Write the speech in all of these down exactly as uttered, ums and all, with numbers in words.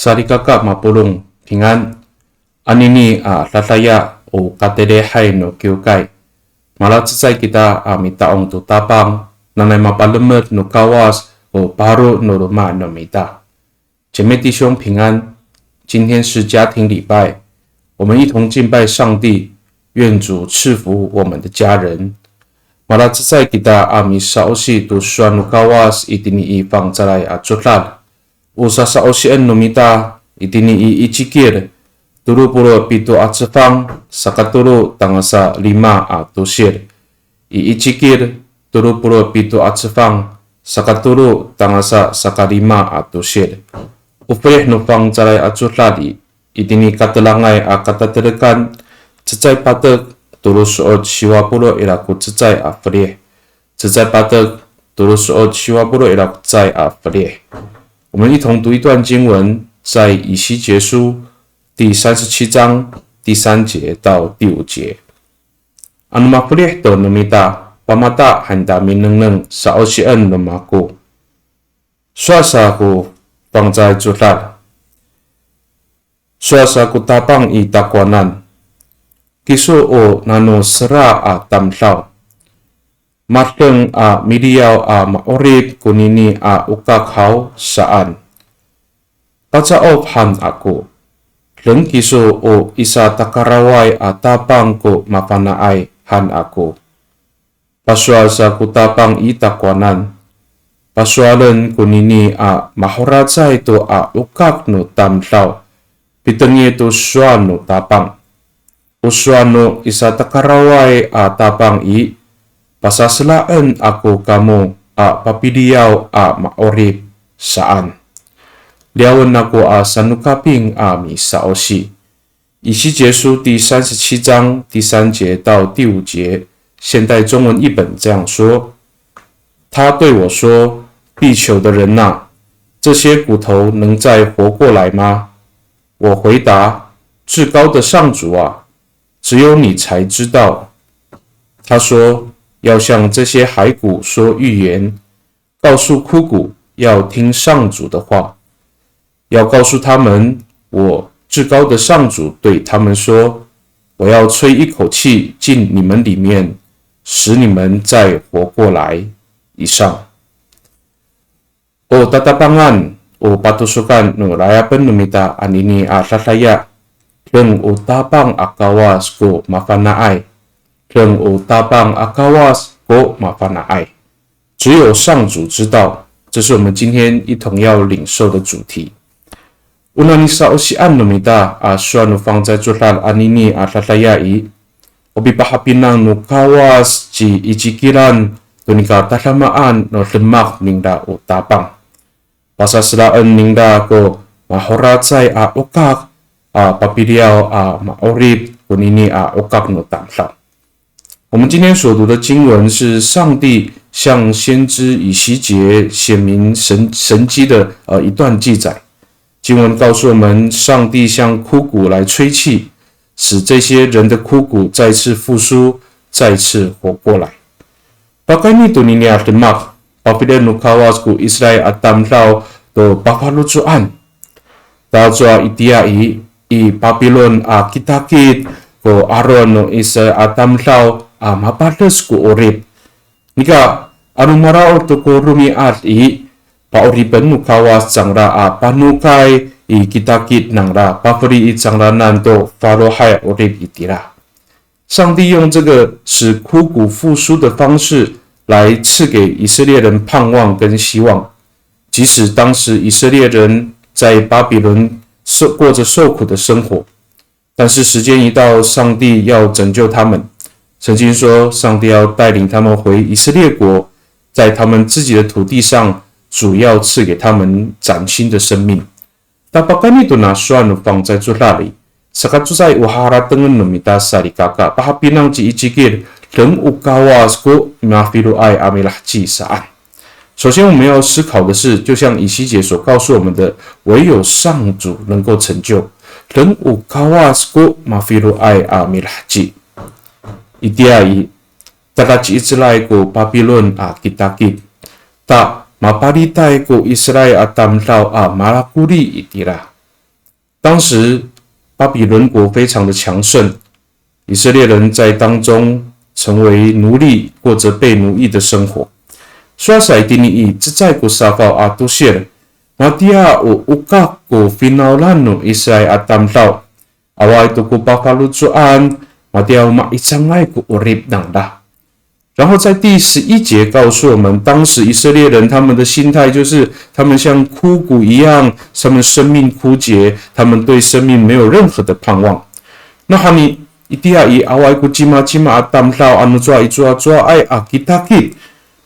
Salikaka mapolong, pingan. Anini a dadaya o katelehay no kiwkay. Malacecay kita a mita'ong to Tapang, nanay mapalemed no Kawas o paro no loma' no mita. 姐妹弟兄平安，今天是家庭礼拜，我们一同敬拜上帝，愿主赐福我们的家人。Malacecay kita a misa'osi to sowal no Kawas itini i fangcalay a codad. O sasa'osien no mita itini i Icikil, tolo polo' pito a cefang, sakatolo tangasa lima a tosil. I Icikil, tolo polo' pito a cefang, sakatolo tangasa sakalima a tosil. O felih no fangcalay a codad i, itini katelangay a katatelekan, cecay patek, tolo so'ot siwa polo' ira ko cecay a felih. Cecay patek, tolo so'ot siwa polo' ira ko cecay a felih. 我们一同读一段经文，在以西结书第三十七章第三节到第五节。Ano mafelih to no mita, pamata han ta minengneng sa'osien no mako. Sowal sa ko fangcalay codad. Sowal sa ko Tapang i takowanan. Kiso o nano sera a tamdaw. Madeng a miliyaw a ma'orip konini a okak haw saan. Paca'of han ako. Deng kiso o isatakaraway a Tapang ko mafana'ay han ako. Pasowal sa ko Tapang i takowanan. Pasowalen konini a mahoracay to a okak no tamdaw. Pitengil to sowal no Tapang. O sowal no isatakaraway a Tapang i, pasaselaen ako kamo a papiliyaw a ma'orip saan. Liyawen ako a sanokaping a misa'osi. 以西结书第三十七章第三节到第五节，现代中文译本这样说：他对我说：“地球的人呐，这些骨头能再活过来吗？”我回答：“至高的上主啊，只有你才知道。”他说：“要向这些骸骨说预言，告诉枯骨要听上主的话，要告诉他们，我至高的上主对他们说：我要吹一口气进你们里面，使你们再活过来。”以上。O tatapangan, o patosokan no layapen no mita anini a dadaya, deng o Tapang a Kawas ko mafana'ay, deng o Tapang a Kawas ko mafana'ay. 只有上主知道，这是我们今天一同要领受的主题。O nani sa'osian no mita a sowal no fangcalay codad anini a dadaya i, o pipahapinang no Kawas ci Icikilan to nika tadamaan no demak ningra o Tapang. Pasaselaen ningra ko mahoracay a okak a papiliyaw a ma'orip konini a okak no tamdaw. 我们今天所读的经文是上帝向先知以西结显明神，神迹的，呃，一段记载。经文告诉我们，上帝向枯骨来吹气，使这些人的枯骨再次复苏，再次活过来。Pakayni tonini a demak, pafeli no Kawas ko Israil a tamdaw to pafaloco'an. Tacowa itiya i, i Papilon a kitakit ko 'aro no Israil a tamdaw a mapades ko 'orip. Nika, ano mara'od to ko romi'ad i, pa'oripen no Kawas cangra a panokay i kitakit nangra, pafeli i cangraanan to falohay 'orip itira. 上帝用这个使枯骨复苏的方式来赐给以色列人盼望跟希望。即使当时以色列人在巴比伦受，过着受苦的生活，但是时间一到，上帝要拯救他们。圣经说，上帝要带领他们回以色列国，在他们自己的土地上，主要赐给他们崭新的生命。Ta pakayni tona sowal no fangcalay codad i, saka codad o haratengen no mita salikaka, pahapinang ci Icikil, deng o Kawas ko mafiloay a milaheci saan. 首先我们要思考的是，就像以西结所告诉我们的，唯有上主能够成就。Deng o Kawas ko mafiloay a milaheci. Itiya i, tada ci'icelay ko Papilon a kitakit. Ta mapalitay ko Israil a tamdaw a malakoli itira. 当时巴比伦国非常的强盛，以色列人在当中成为奴隶，过着被奴役的生活。Sowal sa itini i cecay ko safaw a tosir, matiya o okak ko finawlan no Israil a tamdaw, awaay to ko pafaloco'an, matiya o ma'icangay ko 'orip nangra. 然后在第十一节告诉我们，当时以色列人他们的心态就是他们像枯骨一样，他们生命枯竭，他们对生命没有任何的盼望。Nawhani, itiya i awaay ko cimacima a tamdaw ano cowa i cowacowaay a kitakit,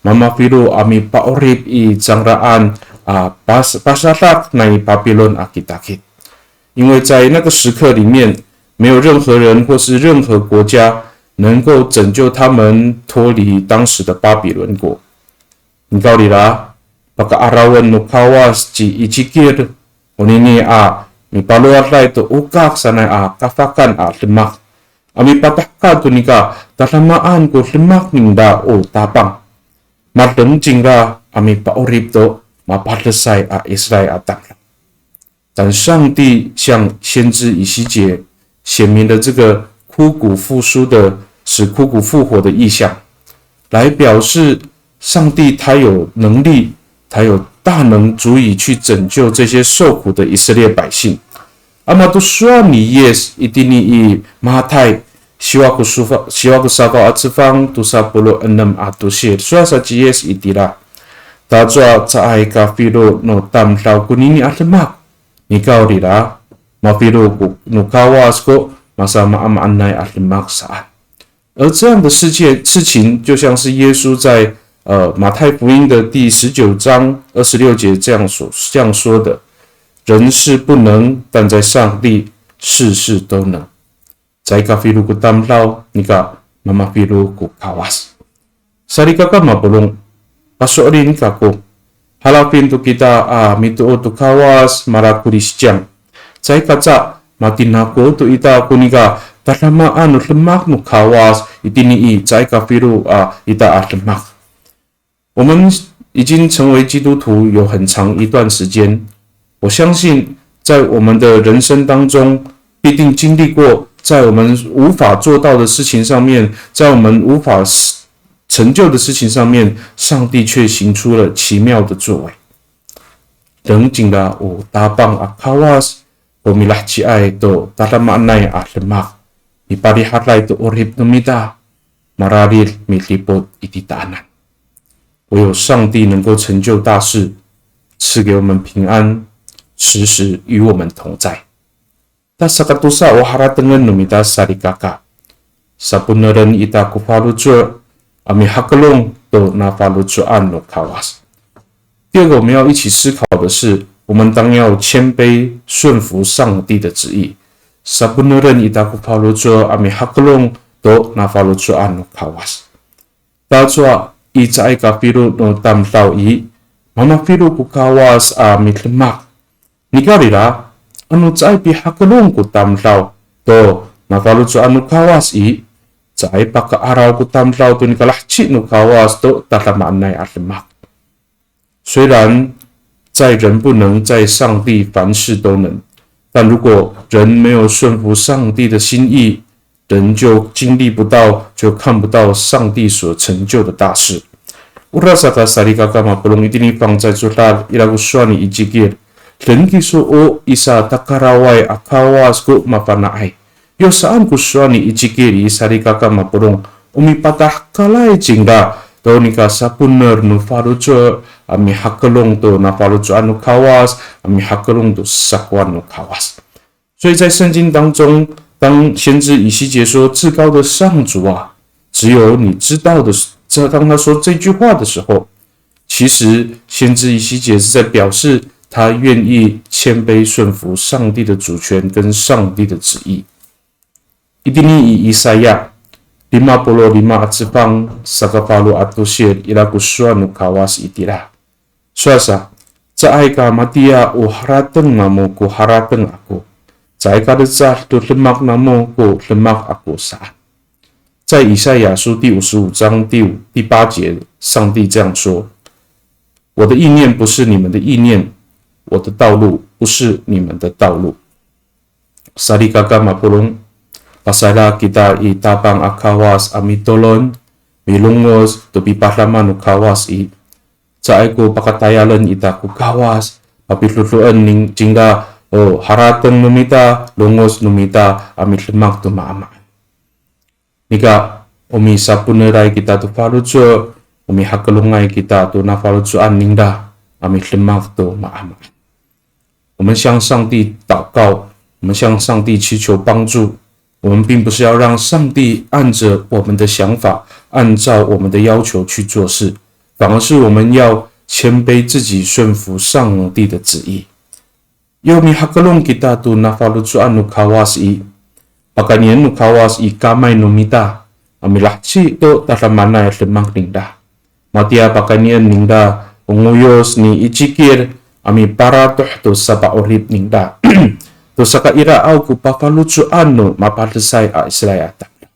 mamafilo a mipa'orip i cangraan a pas, pasadak nai Papilon a kitakit. 因为在那个时刻里面，没有任何人或是任何国家能够拯救他们脱离当时的巴比伦国。Nikawrira, paka'arawen no Kawas ci Icikil, onini a mipalowaday to okak sanay a kafakan a demak, a mipatahekal to nika tadamaan ko demak ningra o Tapang. Madeng cingra a mipa'orip to mapadesay a Israil a tamdaw. 但上帝向先知以西结显明了这个枯骨复苏的，使枯骨复活的意象，来表示上帝他有能力，他有大能，足以去拯救这些受苦的以色列百姓。Ama to sowal ni Yis itini i Matay siwa ko safaw, siwa ko safaw a cefang tosa polo' enem a tosil. Sowal sa ci Yis itira. Tacowa caay ka filo no tamdaw konini a demak. Nikawrira, mafilo ko no Kawas ko masamaamaanay a demak saan. 而这样的世界，事情就像是耶稣在，呃，马太福音的第十九章二十六节这样所，这样说的：“人是不能，但在上帝事事都能。” Caay ka filo ko tamdaw, nika mamafilo ko Kawas. Salikaka mapolong, paso'elin kako. Halafin to kita a mitoor to Kawas, mala Kristiyan. Caay kaca matinako to ita ko nika tadamaan no demak no Kawas, itini i caay ka filo a ita a demak. 我们已经成为基督徒有很长一段时间，我相信在我们的人生当中，必定经历过在我们无法做到的事情上面，在我们无法成就的事情上面，上帝却行出了奇妙的作为。Deng cingra o Tapang a Kawas, o milaheciay to tadamaanay a demak, miparihaday to 'orip no mita, mararid midipot i titaanan. 唯有上帝能够成就大事，赐给我们平安，时时与我们同在。Ta sakatosa o haratengen no mita salikaka. Saponeren ita ko faloco' a mihakelong to nafaloco'an no Kawas. 第二个我们要一起思考的是，我们当要谦卑顺服上帝的旨意。Saponeren ita ko faloco' a mihakelong to nafaloco'an no Kawas. Tacowa i caay ka filo no tamdaw i, mamafilo ko Kawas a midemak. Nikawrira, ano caay pihakelong ko tamdaw to nafaloco'an no Kawas i, caay paka'araw ko tamdaw to nikalaheci no Kawas to tadamaanay a demak. 虽然在人不能，在上帝凡事都能，但如果人没有顺服上帝的心意，人就经历不到，就看不到上帝所成就的大事。Orasaka salikaka mapolong, itini fangcalay codad ira ko sowal ni Icikil. Deng kiso o itatakaraway a Kawas ko mafana'ay. Yo saan ko sowal ni Icikil i salikaka mapolong, o mipatahekalay cingra to nika saponer no faloco' a mihakelong to nafaloco'an no Kawas, a mihakelong to sakowan no Kawas. 所以在圣经当中，当先知以西结说：“至高的上主啊，只有你知道的。”这，当他说这句话的时候，其实先知以西结是在表示他愿意谦卑顺服上帝的主权跟上帝的旨意。Itini i Isaya lima polo' lima a cefang, sakafalo a tosil, ira ko sowal no Kawas itira. Sowal sa, caay ka matiya o harateng namo ko harateng ako. Caay ka lecad to demak namo ko demak ako saan. 在以赛亚书第五十五章第五，第八节，上帝这样说：“我的意念不是你们的意念，我的道路不是你们的道路。” Salikaka mapolong, pasayra kita i Tapang a Kawas a mitolon, milongoc to pipadama no Kawas i, caay ko pakatayalen ita ko Kawas, papidodoen nin cingra o harateng no mita, longoc no mita a midemak to maamaan. Nika, o misapoeneray kita to faloco', o mihakelongay kita to nafaloco'an ningra a midemak to maamaan. 我们向上帝祷告，我们向上帝祈求帮助。我们并不是要让上帝按着我们的想法，按照我们的要求去做事，反而是我们要谦卑自己，顺服上帝的旨意。Yo mihakelong kita to nafaloco'an no Kawas i, pakaynien no Kawas i kamay no mita a milaheci to tadamaanay a demak ningra. Matiya pakaynien ningra o ngoyos ni Icikil a miparatoh to sapa'orip ningra to sakairaaw ko pafaloco'an no mapadesay a Israil a tamdaw.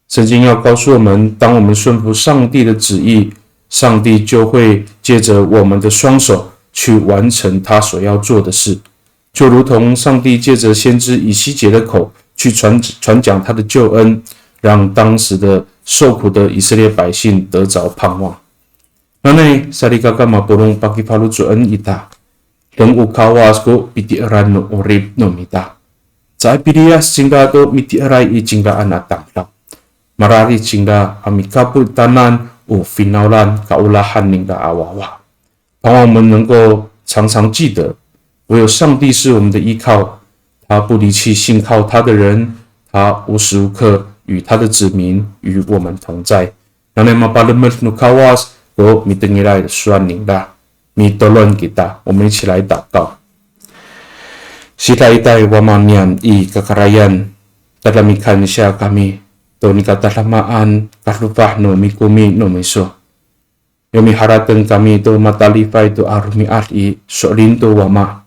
圣经要告诉我们，当我们顺服上帝的旨意，上帝就会借着我们的双手去完成他所要做的事。就如同上帝借着先知以西结的口去传，传讲他的救恩，让当时的受苦的以色列百姓得着盼望。Nanay, salikaka mapolong, pakifaloco'en ita, deng o Kawas ko piti'eran no 'orip no mita. Caay piliyas cingra to miti'eray i cingraan a tamdaw. Mararid cingra a mikapot tanan o finawlan kaolahan ningra a wawa. 盼望我们能够常常记得，唯有上帝是我们的依靠，他不离弃信靠他的人，他无时无刻与他的子民与我们同在。Nanay mapalemed no Kawas ko mitengilay sowal ningra. Mitolon kita, 我们一起来祷告。Sidaitay Wama niyam i kakarayan, tada mikansiya kami to nikatadamaan kadofah no mikomi no miso. Yo miharateng kami to matalifay to a romi'ad i, so'elin to Wama.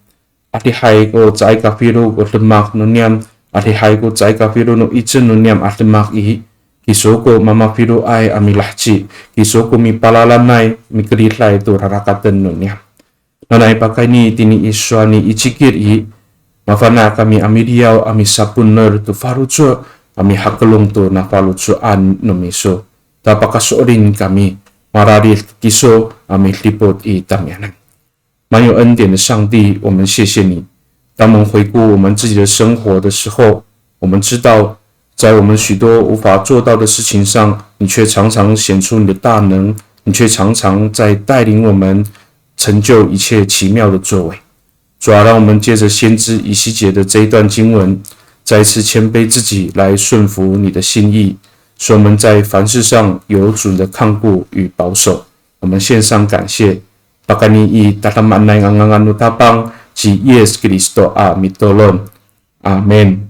Adihay ko caay kafilo ko demak no niyam, adihay ko caay kafilo no 'icel no niyam a demak i, kiso ko mamafiloay a milaheci, kiso ko mipalalanay, mikeriday to rarakaten no niyam. Nanay pakayni tini i sowal ni Icikil i, mafana' kami a miliyaw a misapoener to faloco', a mihakelong to nafaloco'an no miso. Ta pakaso'elin kami, mararid kiso a midipot i tamiyanan. 满有恩典的上帝，我们谢谢你。当我们回顾我们自己的生活的时候，我们知道，在我们许多无法做到的事情上，你却常常显出你的大能，你却常常在带领我们成就一切奇妙的作为。主啊，让我们借着先知以西结的这一段经文，再一次谦卑自己来顺服你的心意，使我们在凡事上有主你的看顾与保守。我们献上感谢， Pakayni i tadamaanay a ngangan no Tapang ci Yis Kristo a mitolon. Amin.